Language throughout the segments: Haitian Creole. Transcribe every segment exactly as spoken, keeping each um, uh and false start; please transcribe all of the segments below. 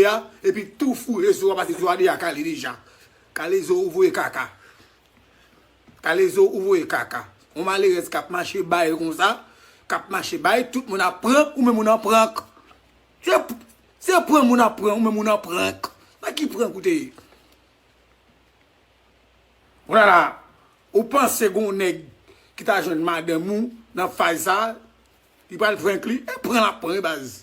a, epi tou foure zo a, pase zo a deja kale deja. Kalezo ou voye kaka. Kalezo ou voye kaka. Yon malerèz k ap mache bay konsa, k ap mache bay, tout moun ap pran, ou menm ou nan prank. Se, se pran moun ap pran, ou menm ou nan prank. Nan ki prank ou te ye? Ou la la, ou panse gon nèg ki ta jwenn madanm ou nan faz sa, li pral prank li? E pran l ap pran wi baz.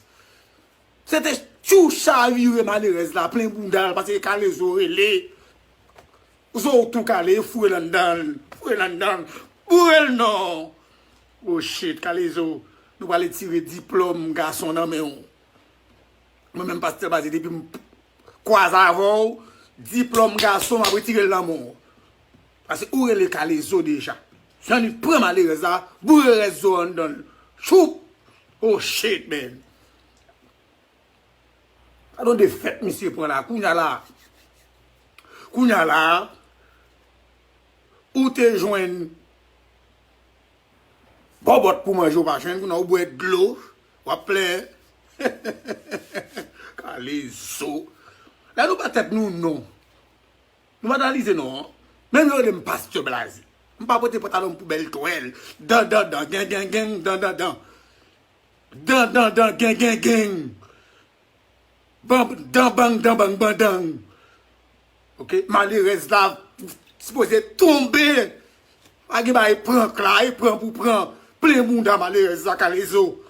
Se te tchou chavire malerèz la, plen bounda l, paske Kalezo rele. Zo w tou kale, foure l anndan l, foure l anndan l, boure l non. Oh shit, Kalezo, nou pral retire diplòm gason nan men w. Mwen menm pastè Baze, depi m kwaze avè w, diplòm gason, m ap retire l nan men w. Paske ou rele Kalezo deja. Jan li pran malerèz la, boure rès zo anndan l. Choup! Oh shit, man. Gade yon defèt misye pran la. Kounya la, kounya la, ou te jwenn bòbòt pou manje, ou pa jwenn, kounya ou bwè dlo, w ap plenyen. Kalezo. Lè nou pa tèt nou non. Nou pa analize non. Menm yo rele m pastè Blaze. M pa pote pantalon m pou bèl twèl. Dan, dan, dan, gen, gen, gen, dan, dan, dan. Dan, dan, dan, gen, gen, gen. Ban, dan, bang, dan, bang, bandang. Ok, malerèz la sipoze tonbe. Pa gen bagay prank la, e pran pou pran. Plen bounda malerèz la, Kalezo.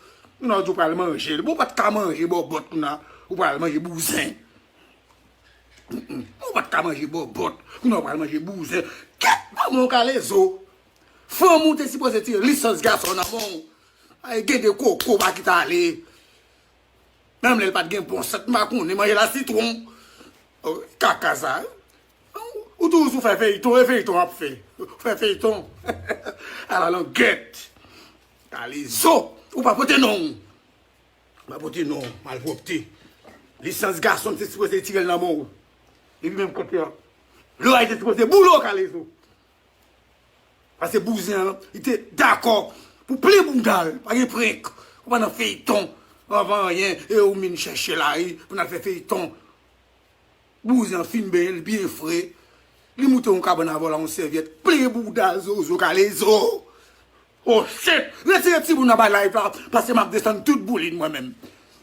Kounya ou di w pral manje l. Bon, ou pa t ka manje bòbòt, kounya ou pral manje bouzen. Mm, mm. Ou pa t ka manje bòbòt, kounya ou pral manje bouzen. Kèt manman w, Kalezo. Fanm ou te sipoze tire lisans gason nan men w. Ay, gen de koko pa kit ale. Menm lè l pa t gen bon sant, m pa konnen, manje lasitwon. Oh, kaka sa. Ou toujou sou fè feyton, e feyton ap fè. Ou fè feyton. Ala langèt. Kalezo. Ou pa pote non. Ou pa pote non, malpwòpte. Lisans gason, m te sipoze tire l nan men w. Epi menm kote a. Lora te sipoze boule w, Kalezo. Paske bouzen an, li te dakò pou plen bounda l. Pa gen prank. Ou pa nan feyton. Anvan anyen, e ou vin chèche la, wi, pou n al fè feyton. Bouzen an fin benyen, li byen fre. Li moute yon kabann avè w la, yon sèvyèt. Plen bounda zozo, Kalezo. Oh shit! Retire timoun anba live la, paske m ap desann tout boulin mwen menm.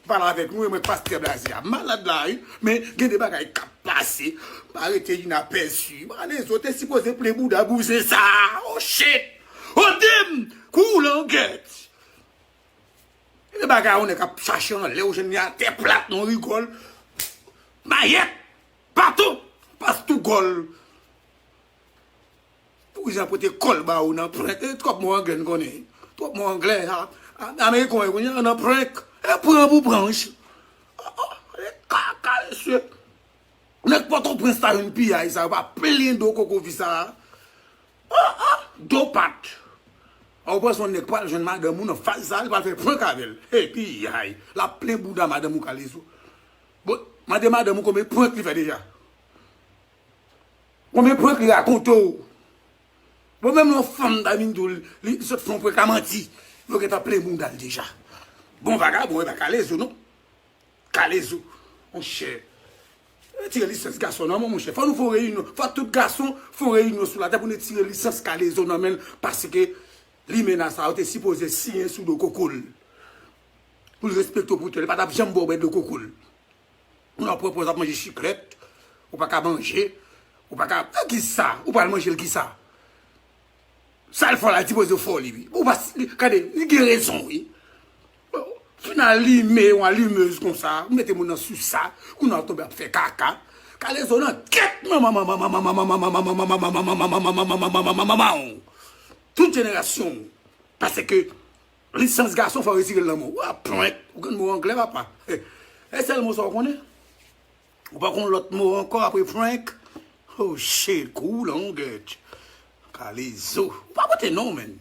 Pale avèk nou, e mwen pastè Blaze a. Malad la, wi, men gen de bagay k ap pase. Pa rete inapèsi. Kalezo te sipoze plen bounda bouzen sa. Oh shit! Oh dim! Kou langèt! E bagay yon nèg ap chache anlè, ou jwenn li atè plat, non rigòl. Mayèt! Baton! Pas tou gòl! Pou jan pote kòl ba ou nan prank. E twòp mo anglè n konnen. Twòp mo anglè, a, a, ameriken yo konnen nan prank. E pran pou pranch. Oh, oh, e kaka, mesye. Nèg Pòtoprens ta jwenn piyay sa, yo pa plen do koko fi sa. Oh, oh, do pat. A, ou panse yon nèg pral jwenn madanm ou nan faz sa, li pral fè prank avè l. Hey, piyay. L ap plen bouda madanm ou, Kalezo. Bon, mande madanm ou konbyen prank li fè deja. Konbyen prank li rakonte w. Bon, menm yon fanm ta vin di w, li, li sot fè yon prank a manti. Yo gentan plen bounda l deja. Bon, vagabon, e pa Kalezo, non. Kalezo, monchè. Retire lisans gason nan men w, monchè. Fò nou fè yon reyinyon. Fò tout gason fè yon reyinyon sou latè pou n retire lisans Kalezo nan men l. Paske limena sa yo te sipoze siyen sou do koko l. Pou l respekte w pou tèl. Li pa t ap janm ba w bwè dlo koko l. Moun ap pran pòz ap manje chiklèt. Ou pa ka manje. Ou pa ka. E kisa? Ou pral manje l kisa? Sa l fè w la, li sipoze fè w li, wi. Ou pa, li, gade, li gen rezon, wi. Fin alime yon alimez konsa, ou mete moun nan sou sa, kounye a w tonbe ap fè kaka. Kalezo nan gèt manman, manman, manman, manman, manman, manman, manman, manman, manman, manman, manman, manman, manman, manman, tout jenerasyon w. Paske lisans gason fò w retire l nan men w. Ou ap prank, ou konn mo anglè, papa. E sèl mo sa w konnen? Ou pa konn lòt mo ankò apre prank? Oh shit, kou langèt. Kalezo. Ou pa pote non, man.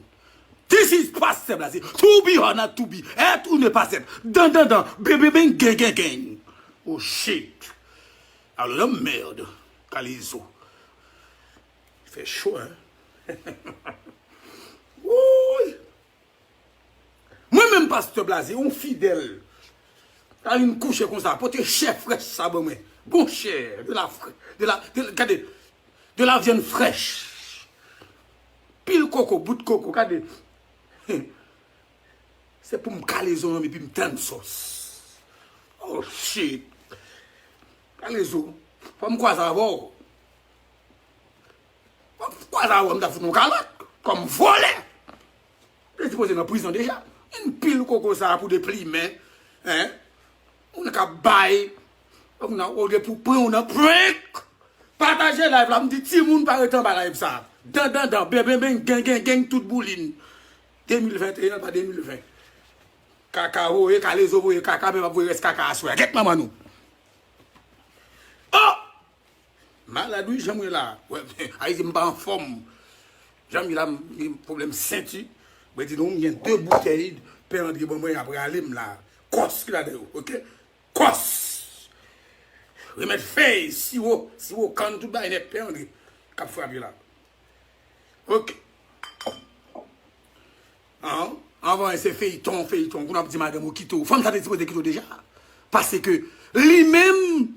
This is Pastor Blaze. To be or not to be. Être ou ne pas être. Dan, dan, dan. Ben, ben, ben, gen, gen, gen. Oh shit. Alò, nan mèd. Kalezo. Fè cho, hein? Wouy. Mwen menm, Pastè Blaze, yon fidèl. Ka vin kouche konsa, pote chè frèch sa ban mwen. Bon chè, de la frè, de la, de, gade, de la viande fraîche. Pil koko, bout koko, gade. Se pou m kale zo nan men epi m tann sòs. Oh shit. Kale zo, fò m kwaze avè w. Fò m kwaze avè w, m ta fout ou kalòt. Kòm vòlè. Te sipoze nan prizon deja. Yon pil koko sa pou deplimen. Hein? Moun k ap bay. Ou nan, olye pou pran ou nan prank. Pataje live la, m di timoun pa rete anba live sa. Dan, dan, dan, ben, ben, ben, gen, gen, gen, tout boulin. De mil venteyen, pa de mil ven. Kaka voye, kalezo voye kaka, men p ap voye rès kaka aswè. Gèt manman nou. Oh! Malad wi, jan m ye la. Wè, Ayiti, m pa anfòm. Jan m ye la, m gen pwoblèm senti. Mwen di nou, m gen de boutèy Pè Andre ban mwen, y ap rale m la. Kòs ki ladan yo, oke? Kòs! Remèd fèy, siwo, siwo kann, tout bagay nèt, Pè Andre k ap frape la. Oke. An, anvan se feyton, feyton, kounye a w ap di madanm ou kite w. Fanm sa te sipoze kite w deja. Paske li menm,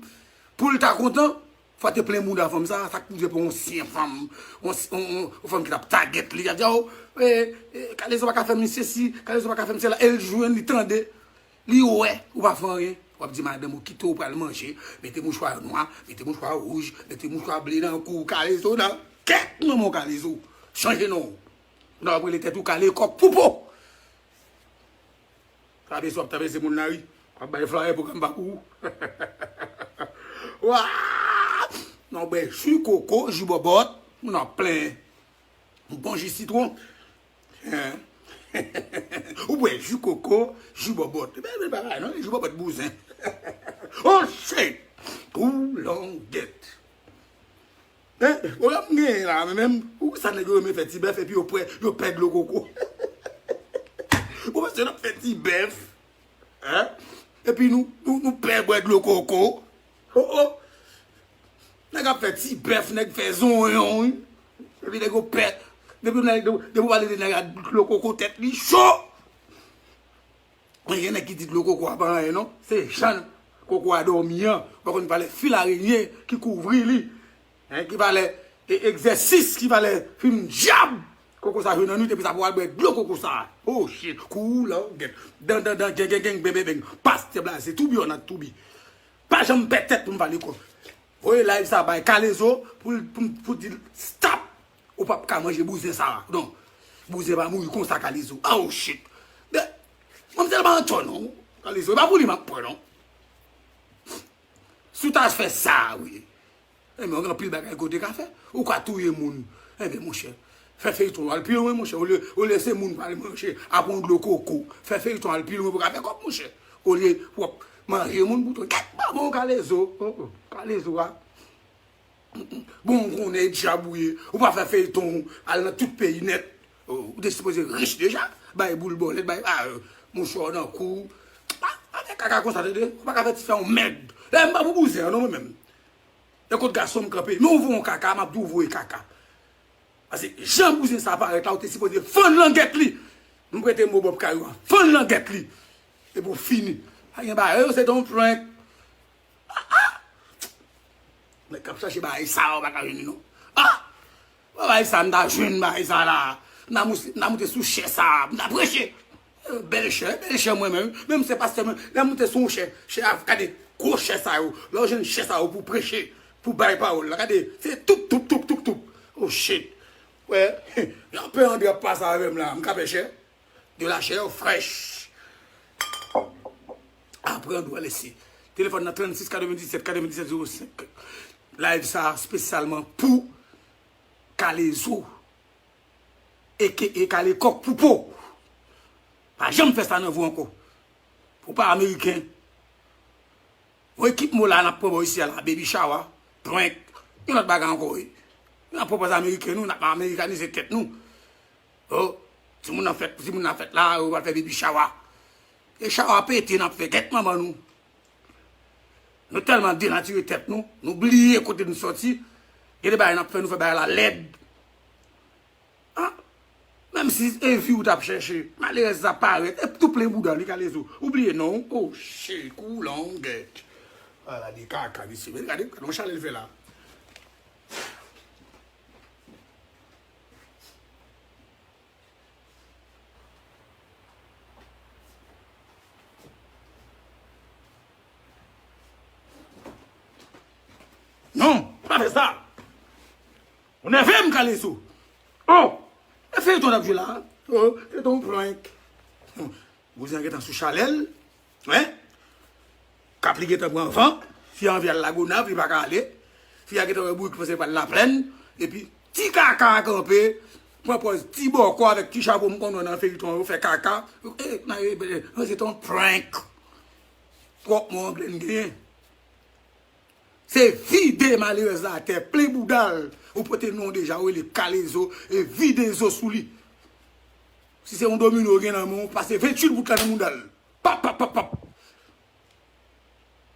pou l ta kontan, fò te plen bouda fanm sa, sa k rive pou yon ansyen fanm, yon, yon, yon, yon fanm ki t ap tagèt li, y ap di, oh, eh, eh, Kalezo pa ka fè m sesi, Kalezo pa ka fè m sela, e l jwenn, li tande, li wè, ou pa fè anyen, w ap di madanm ou kite w pral manje, mete mouchwa nwa, mete mouchwa wouj, mete mouchwa ble nan kou, Kalezo nan kèk manman w Kalezo, chanje non w. Nan w ap rele tèt ou Kale Kòk Poupo. Trape sou ap trape se moun nan wi. W ap bay flayè pwogram pa pou ou. Wa! Nan w bwè ji koko, ji bòbòt, moun ap plen. Yon bon ji sitwon. Hein? Ou bwè ji koko, ji bòbòt. Bèl, bèl bagay, non? Ji bòbòt bouzen. Oh shit! Koulangèt. Hein? Ou la m genyen la, men menm, ou sa nèg yo renmen fè ti bèf epi yo pwè, yo pè dlo koko. Ou panse n ap fè ti bèf? Hein? Epi nou, nou, nou pè bwè dlo koko. Oh, oh. Nèg ap fè ti bèf, nèg fè zonyon, wi. Epi nèg yo pè. Depi nèg, depi w pale de nèg a dlo koko, tèt li cho. Men gen nèg ki di dlo koko a pa anyen non. Se jan koko a dòmi an. Ou pa konn valè fil arenye ki kouvri li. Hein, ki valè e, egzèsis, ki valè fim dyab. Koko sa jwe nan nwit, epi sa pou al bwè dlo koko sa. Oh shit, koulangèt. Dan, dan, dan, gen, gen, gen, ben, ben, ben. Pastè blaze, toubi, on a toubi. Pa janm pè tèt pou m pale kò. Voye live sa bay Kalezo pou, pou, pou di l stop. Ou p ap ka manje bouzen sa. Non. Bouzen pa mouri konsa, Kalezo. Oh shit. Men, manmzèl pa antò non. Kalezo, e pa pou li m ap pran non. Si w ta fè sa, wi. Enben, gen anpil bagay ke w te ka fè. Ou ka touye moun. Enben, monchè, fè feyton al pi lwen, monchè. Olye, olye se moun pral manje, ap yon dlo koko. Fè feyton al pi lwen pou w ka fè kòb, monchè. Olye w ap manje moun pou tou. Gèt manman w Kalezo. Oh, oh. Kalezo a. Bon, ou konnen dyab ou ye. Ou pa fè feyton, al nan tout peyi nèt. Oh, ou te sipoze rich deja. Bay boul bòlèt, bay, ah, euh, mouchwa nan kou. Pa, pa fè kaka konsa, tande. Ou pa ka fè ti fè yon mèd. Lè m pa pou bouzen an, non, mwen menm. E kot gason m kanpe. Men ou voye yon kaka, m ap di w voye kaka. Paske jan bouzen sa parèt la, ou te sipoze fann langèt li. M prete mo Bòb Kayou a. Fann langèt li. Epi w fini. Pa gen bagay, yo se te yon prank. Ah, ah. Nèg k ap chache bagay sa, ou pa ka jwenn li non. Ah! Bagay sa, m ta jwenn bagay sa la. M ta moute, m ta moute sou chè sa, m ta preche. Eh, bèl chè, bèl chè mwen menm. Menm se pastè mwen. Lè m moute sou yon chè, chè a, gade, gwo chè sa yo. Lè w jwenn chè sa yo pou preche, pou bay pawòl la. Gade, se toup, toup, toup, toup, toup. Oh shit. Wè, Pè Andre ap pase avè m la. M ka pè chè. De la chair fraîche. Aprann ou lese. Telefòn nan trannsis katrevendisèt katrevendisèt zewo senk. Live sa espesyalman pou Kalezo. Eke e Kale Kòk Poupo. Pa janm fè sa nan vi w ankò. Ou pa ameriken. Yon ekip mo la n ap pran bò isi a la, baby shower, prank, yon lòt bagay ankò wi. N ap pran pòz ameriken nou, n ap amerikanize tèt nou. Oh, timoun nan fèt, timoun nan fèt la, yo pral fè baby shower. E shower pete n ap fè, gèt manman nou. Nou tèlman denatire tèt nou, nou bliye kote nou sòti. Gen de bagay n ap fè, nou fè bagay la lèd. Ah, Menm si e vi w t ap chèche, malerèz sa parèt, e tou plen bouda li, Kalezo. Ou bliye non w. Oh shit, kou long gèt. Ala de kaka, mesye. Men gade, gade yon chalè l fè la. Non, pa fè sa. Ou nève m, Kalezo. Oh, e feyton n ap jwe la. Oh, se t on prank. Bouzen an gentan sou chalè l. Wi. Kap li gentan pran van. Fi a anvi al Lagonav, li pa ka ale. Fi a gentan wè bourik panse pral Laplèn. Epi ti kaka a kanpe. Pran pòz ti bòkò avèk ti chapo m konn wè nan feyton yo fè kaka. E, nan, e, e, se t on prank. Twòp mo angle n genyen. Se vide malerèz la atè, plen bouda l. Ou pote non deja, ou rele Kalezo, e vide zo sou li. Si se yon domino ou gen nan men w, pase venntuit bout la nan mouda l. Pap, pap, pap, pap.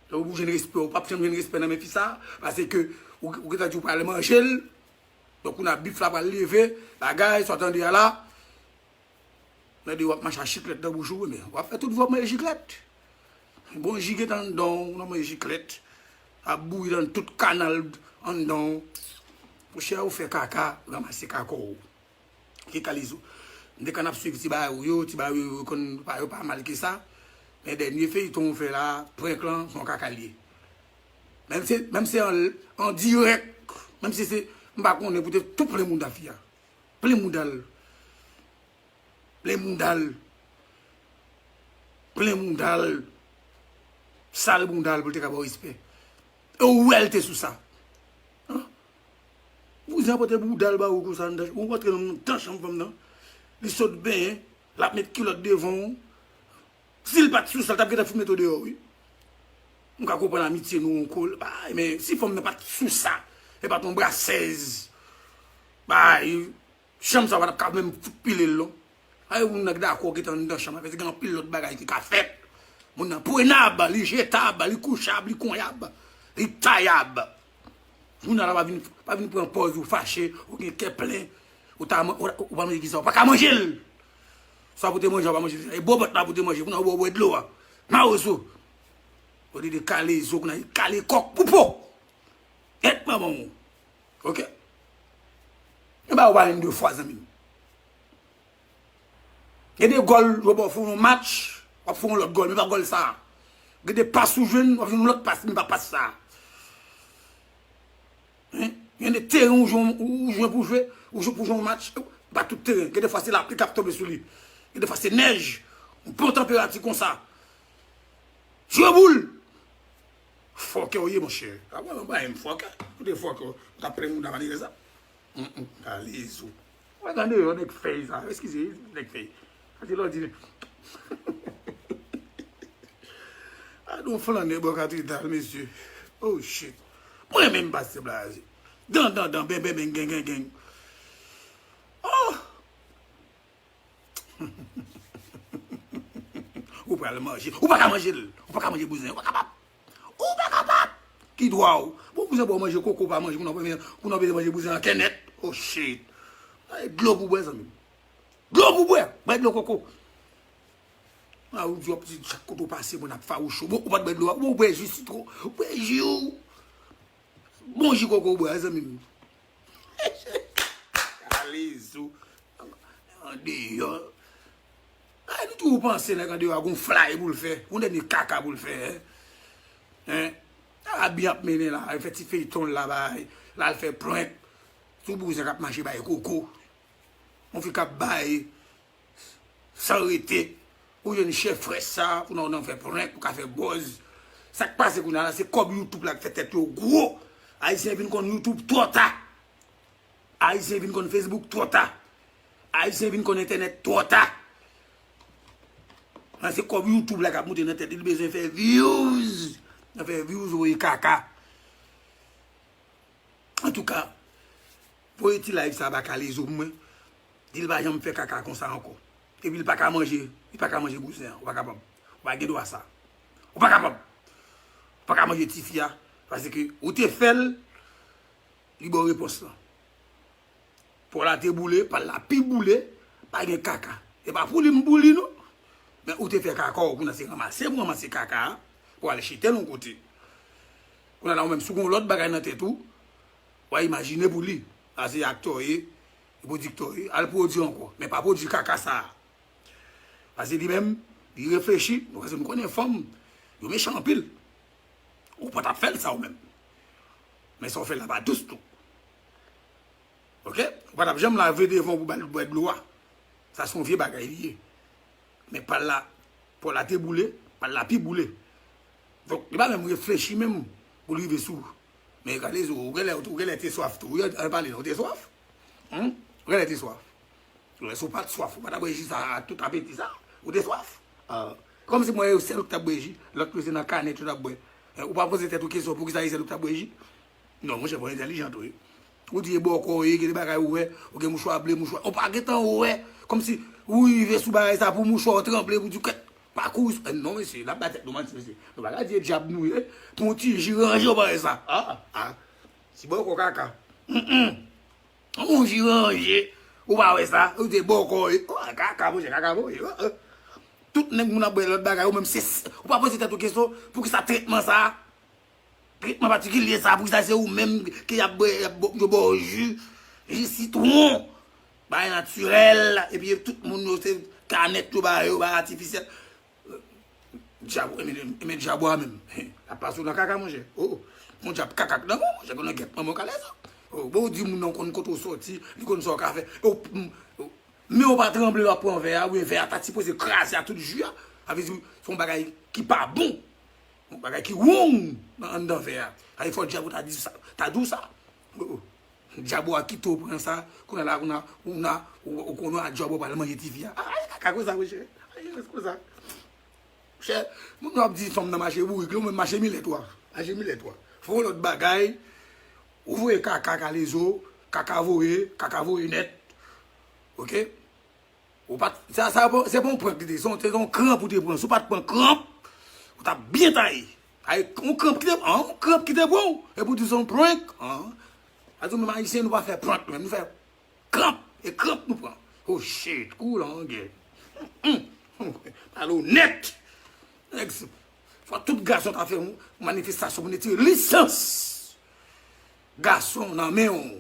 Lè ou jwenn respè, ou pap janm jwenn respè nan men fi sa, paske ou, ou gentan di ou pral manje l. Donk, kounye a bif la pral leve, bagay, sa w tande a la. Tande w ap mache ak chiklèt nan bouch ou, men w ap fè tout vi w ap manje chiklèt. Bon ji gentan anndan w, w nan manje chiklèt. Ap bouyi nan tout kanal anndan w. Monchè, ou fè kaka, ranmase kaka w. Ki Kalezo? M te konn ap swiv ti bagay ou yo, ti bagay ou yo konn pa, yo pa mal ke sa. Men dènye feyton ou fè la, prank lan, se yon kaka l ye. Menm se, menm se an, an dirèk, menm si se, m pa konnen pou te tou plen mouda fi a. Plen mouda l. Plen mouda l. Plen mouda l. Sal mouda l pou l te ka ba w respè. E ou wè l te sou sa. An? Bouzen an pote bouda l ba ou konsa anndan, ou rantre nan anndan chanm fanm nan. Li sot benyen, l ap met kilòt devan w. Si l pa t sou sa, l t ap gentan fout mete w deyò, wi. M ka konprann amitye nou yon kou, bay, men si fanm nan pa t sou sa, e pa t yon brasèz, bay, chanm sa w pa t ap ka menm fout pile l, non. Ay, moun nan dakò gentan anndan chanm nan, paske gen anpil lòt bagay ki ka fèt. Moun nan prenab, li jetab, li kouchab, li konyab, li tayab. Moun nan la pa vin, pa vin pran pòz ou fache, ou gen kè plen, ou ta, ou, ou pa manje ki sa, ou pa ka manje l. Sa pou te manje, ou pa manje, e bòbòt la pou te manje, pou nan bò bwè dlo a. Mawozo. Ou te de kale zo, nan kale kòk pou po. Tèt manman w. Oke? E ba ou pa vin de fwa, zanmi m. Gen de gòl, yo ba w fè yon match, w ap fè yon lòt gòl, men pa gòl sa. Gen de pas ou jwenn, w ap jwenn yon lòt pas, men pa pas sa. Hein? Gen de teren ou jwenn, ou jwenn pou jwe, ou jwe pou jwe yon match, pa tout teren. Gen de fwa se lapli k ap tonbe sou li. Gen de fwa se nèj, yon bon tanperati konsa. Jwe boul! Fòkè ou ye, monchè. A, mwen, mwen, mwen, fòkè. Ou te fòkè, ou t ap plen moun nan manire sa. Kalezo. Mwen gade yo, nèg fèy sa. Eskize, nèg fèy. Sa se lòdi. A, nou flannen bò katedral, mesye. Oh, shit. Mwen menm pase blaze. Dan, dan, dan, ben, ben, ben, gen, gen, gen. Oh! Ou pral manje. Ou pa ka manje l. Ou pa ka manje bouzen. Ou pa kapab. Ou pa kapab. Ki dwa w? Bon, bouzen ba w manje koko, ou pa manje, kounye a w bezwen manje bouzen an kènèt. Oh shit. Ay, dlo pou bwè, zanmi m. Dlo pou bwè. Bay dlo koko. A, ou di w ap di chak kote w pase, moun ap fawouch ou. Bon, ou pa t bwè dlo a. Bon, ou bwè ji sitwon. Ou bwè ji w. Bon ji koko w bwè, zanmi m. Kalezo. Andeyò. Ay, nou toujou panse nèg andeyò a gon flay pou l fè, gon dènye kaka pou l fè, en. En? Arabi ap mennen la, fè ti feyton l la, bay, l al fè prank sou bouzen k ap mache bay koko. Yon fi k ap bay san rete. Ou jwenn chèf frè sa, pou nan, nan fè prank, ou ka fè buzz. Sa k pase kounye a la, se kòb YouTube la k fè tèt yo gwo. Ayisyen vin konn YouTube twò ta. Ayisyen vin konn Facebook twò ta. Ayisyen vin konn entènèt twò ta. Nan se kòb YouTube la k ap moute nan tèt li, li bezwen fè views. Nan fè views, voye kaka. Antouka, voye ti live sa ba Kalezo pou mwen. Di l pa janm fè kaka konsa ankò. Epi l pa ka manje, li pa ka manje bouzen an. Ou pa kapab. Ou pa gen dwa sa. Ou pa kapab. Ou pa ka manje tifi a. Paske ou te fè l, li ba w repons lan. Po la te boule, pa l la pi boule. Pa gen kaka. E pa pou li m pou li non. Men ou te fè kaka w kounye a se ranmase pou ranmase kaka a. Pou al chita l yon kote. Kounye a la ou menm si w gen yon lòt bagay nan tèt ou, w a imajine pou li. A se aktè w ye, pwodiktè w ye, al pwodui ankò. Men pa pwodui kaka sa a. Paske li menm, li reflechi, nou paske nou konnen fanm, yo mechan anpil. Ou pa t ap fè l sa ou menm. Men sa w fè la pa dous tou. Oke? Ou pa t ap janm lave devan w pou ba l bwè dlo a. Sa se yon vye bagay li ye. Men pa l la, pa w la te boule, pa l la pi boule. Donk, li pa menm reflechi menm pou l rive sou. Men gade zo, ou genlè, ou genlè te swaf tou. Wi, ann pale non, ou te swaf? Ou genlè te swaf. Lè si w pa t swaf, ou pa t ap bwè ji sa a tout apeti sa. Ou te swaf. Kòmsi mwen se ou k t ap bwè ji, lòt yo se nan kanèt yo t ap bwè. Ou pa poze tèt ou kesyon poukisa se ou k t ap bwè ji? Non, monchè, fò entèlijan tou wi. Ou di e bòkò w ye, gen de bagay ou wè, ou gen mouchwa ble, mouchwa. Ou pa gentan wè, kòmsi ou rive sou bagay sa pou mouchwa w tranble, pou di kèt, pa kouri. Non, mesye, n ap bay tèt nou manti, mesye. Nou pa ka di e dyab nou ye, pou yon ti ji ranje w bagay sa. Ah, ah. Ti bòkò kaka. Yon ji ranje, ou pa wè sa, ou te bòkò, e, oh, kaka, monchè, kaka, monchè. Tout nèg moun ap bwè lòt bagay, ou menm se, ou pa poze tèt ou kesyon, poukisa tretman sa, tretman patikilye sa, poukisa se ou menm ke y ap bwè, y ap bò, yo ba w ji, ji sitwon, bagay natirèl, epi tout moun yo se kanèt yo ba yo, bagay atifisyèl. Dyab, enben, enben dyab ou a menm. L ap pase w nan kaka, monchè. Oh, oh. Yon dyab kaka k nan men w, monchè, konnen gèt manman w ka lèzòt. Oh, bon, ou di moun nan konn kote w sòti, li konn sa w ka fè. Oh, m, oh. Men w pa tranble, w ap pran vè a, oubyen vè a ta sipoze kraze a tout ji a. Sa vle di, se yon bagay ki pa bon. Yon bagay ki wrong nan anndan vè a. Sa vle fò dyab ou ta di sa, ta di w sa. Oh, oh. Dyab ou a kite w pran sa, kounye a la, kounye a, ou na, ou, ou konnen a dyab ou pral manje tifi a. Ay, kaka konsa, monchè. Ay, konsa. Chè, moun yo ap di fanm nan mache bourik, li menm mache milèt ou a. Mache milèt ou a. Fè yon lòt bagay, ou voye kaka kale zo, kaka voye, kaka voye nèt. Oke? Ou pa t, sa, sa, se pa yon prank li te, se yon, se yon kranp ou te pran. Si w pa t pran kranp, ou t ap byen taye. Ay, yon kranp ki te, an, yon kranp ki te pran w. Epi w di se yon prank, an. Sa di w menm Ayisyen, nou pa fè prank, menm nou fè kranp. E kranp nou pran. Oh shit, kou la an gè. Pale onèt. Nèg, fò tout gason ta fè yon manifestasyon pou n retire lisans gason nan men w.